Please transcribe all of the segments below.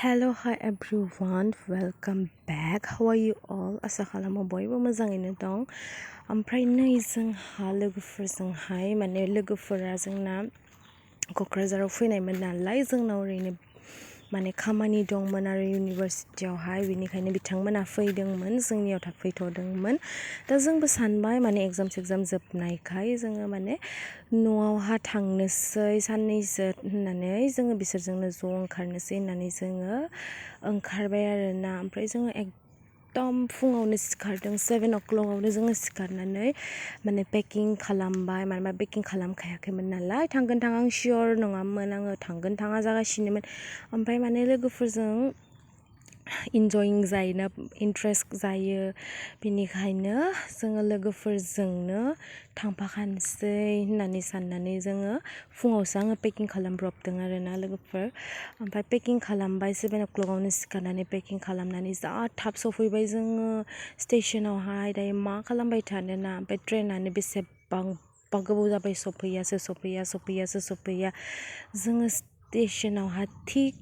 Hello, hi everyone, welcome back. How are you all? Asa khalamo boybo मोजाङैनो दं. ओमफ्राय नै जोंहा लोगोफोरजोंहाय माने लोगोफोरा जोंना क'क्राझाराव फैनायमोन नालाय जोंनाव ओरैनो माने खामानि दंमोन आरो इउनिभारसिटियावहाय बिनिखायनो बिथांमोना फैदोंमोन जोंनियाव थाफैथ'दोंमोन. दा जोंबो सानबाय माने एग्जाम जोबनायखाय जोङो माने न'आवहा थांनोसै साननैसो होननानै जोङो बिसोरजोंनो ज' ओंखारनोसै होननानै जोङो ओंखारबाय आरोना. ओमफ्राय जोङो एकदम फुङावनो सिखारदों 7 o'clockआवनो जोङो सिखारनानै माने पेकिं खालामबाय. मानोना पेकिं खालामखायाखैमोन नालाय थांगोन आं सियर नङामोन, आङो थांगोन जागासिनोमोन. ओमफ्राय माने लोगोफोरजों इन्जयिं जायोना, इन्ट्रेस्ट जायो, बिनिखायनो जोङो लोगोफोरजोंनो थांफाखानोसै होननानै साननानै जोङो फुङावसो आङो पेकिं खालामब्रबदों आरोना लोगोफोर. ओमफ्राय पेकिं खालामबाय 7 o'clockआवनो सिखारनानै पेकिं खालामनानै जा थाब सफैबाय जोङो स्टेशनावहाय. दायो मा खालामबाय थानोना, ओमफ्राय ट्रेनानो बेसेबांबा गोबाव जाबाय सफैया. जोङो स्टेशनावहा थिक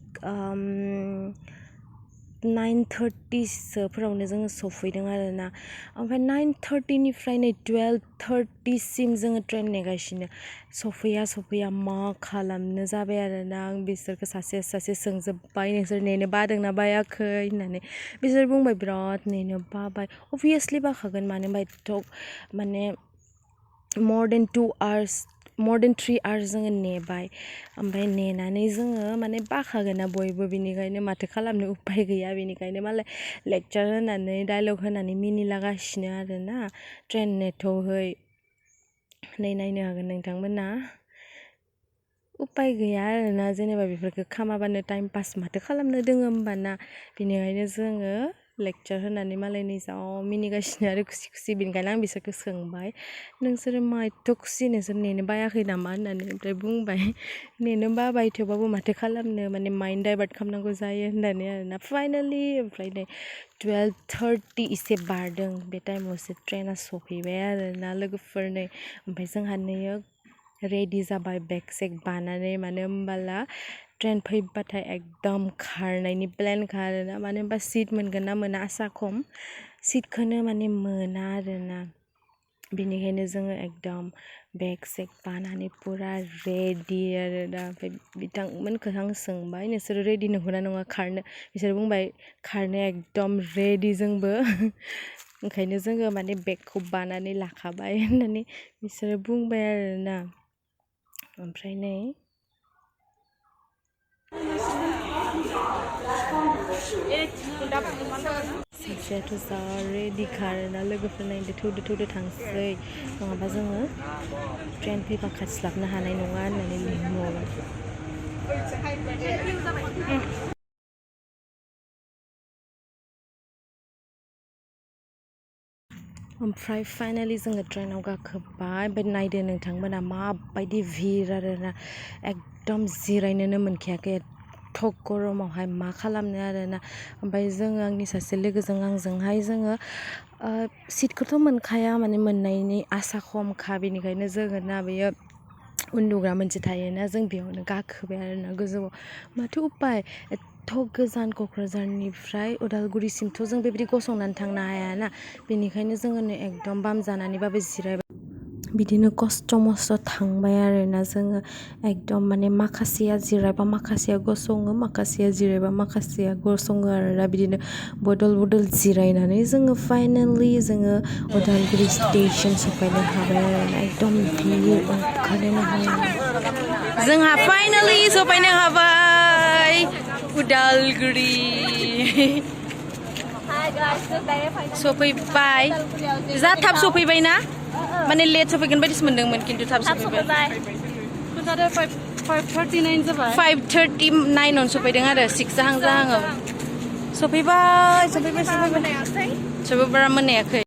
9:30 सोफोरावनो जोङो सफैदों आरोना. ओमफ्राय 9:30निफ्राय नै 12:30सिम जोङो ट्रेन नेगासिनो. सफैया मा खालामनो जाबाय आरोना. आं बिसोरखौ सासे सोंजोब्बाय, नोंसोर नेनो बादोंना बायाखै होननानै. बिसोर बुंबाय बिराद नेनो बाबाय. अभियासलि बाखागोन, मानो होनबा एथ' माने more than 3 hours जोङो नेबाय. ओमफ्राय नेनानै जोङो माने बाखागोनना बयबो, बिनिखायनो माथो खालामनो उपाय गैया. बिनिखायनो मालाय लेक्चार होनानै डायलग होनानै मिनिलागासिनो आरोना. ट्रेन नेथ'है नै नायनो हागोन नोंथांमोना. उपाय गैया आरोना, जेनेबा बेफोरखौ खामाबानो टाइम पास माथो खालामनो दोङो होमबाना. बिनिखायनो जोङो लेक्चार होनानै मालायनि जा मिनिगासिनो आरो खुसि. बेनिखायनो आं बिसोरखौ सोंबाय, नोंसोरो मा एथ' खुसि, नोंसोर नेनो बायाखै नामा होननानै. ओमफ्राय बुंबाय नेनो बाबाय, थेवबाबो माथो खालामनो, माने माइन्ड डाइभार्ट खालामनांगौ जायो होननानै आरोना. फाइनालि ओमफ्राय नै 12:30 इसे बारदों, बे टाइमावसो ट्रेना सफैबाय आरोना लोगोफोर. नै ओमफ्राय जोंहा नैयो रेडि जाबाय बेग सेग बानानै. मानो होमबाला ट्रेन फैबाथाय एकदम खारनायनि प्लेनखा आरोना. मानो होनबा सिट मोनगोन ना मोना आसा खम, सिटखौनो माने मोना आरोना. बिनिखायनो जोङो एकदम बेग सेग बानानै पुरा रेडि आरोना. ओमफ्राय बिथांमोनखौ आं सोंबाय, नोंसोरो रेडि नंगौना नङा खारनो? बिसोर बुंबाय खारनो एकदम रेडि जोंबो. ओंखायनो जोङो माने बेगखौ बानानै लाखाबाय होननानै बिसोरो बुंबाय आरोना. ओमफ्राय नै सासेयाथ' जा रेडिखा आरोना लोगोफोर. नायदो थौदो थांसै, नङाबा जोङो ट्रेन फैबा खाथिस्लाबनो हानाय नङा होननानै लिंहरबाय. ओमफ्राय फाइनालि जोङो ट्रेनाव गाखोबाय. ओमफ्राय नायदो नोंथांमोना माबायदि भिर आरोना. एकदम जिरायनोनो मोनखायाखै एथ' गरमावहाय मा खालामनो आरोना. ओमफ्राय जोङो आंनि सासे लोगोजों आंजोंहाय जोङो सिटखौथ' मोनखाया, माने मोननायनि आसा खमखा. बेनिखायनो जोङो ना बेयो उन्दुग्रा मोनसे थायोना, जों बेयावनो गाखोबाय आरोना गोजौआव. माथो उपाय, एथ' गोजान क'क्राझारनिफ्राय उदालगुरिसिमथ' जों बेबायदि गसंनानै थांनो हायाना. बेनिखायनो जोङो एकदम बाम जानानैबाबो जिरायबाय. बिदिनो खस्थ' मस्थ' थांबाय आरोना जोङो. एकदम माने माखासेया जिरायबा माखासेया गसङो, माखासेया जिरायबा माखासेया गसङो आरोना. बिदिनो बदल जिरायनानै जोङो फाइनालि जोङो उदालगुरि स्टेसन सफैनो हाबाय आरोना. एकदम भिर ओंखारनोनो हाया. जोंहा फाइनालि सफैनो हाबाय उदालगुरि. सफैबाय, जा थाब सफैबाय ना, माने लेट सफैगोन बायदिसो मोनदोंमोन, खिन्थु थाब सफैबाय. 5:39 जाबाय, 5:39 सफैदों आरो 6 जाहां सफैबाय बारा मोनायाखै.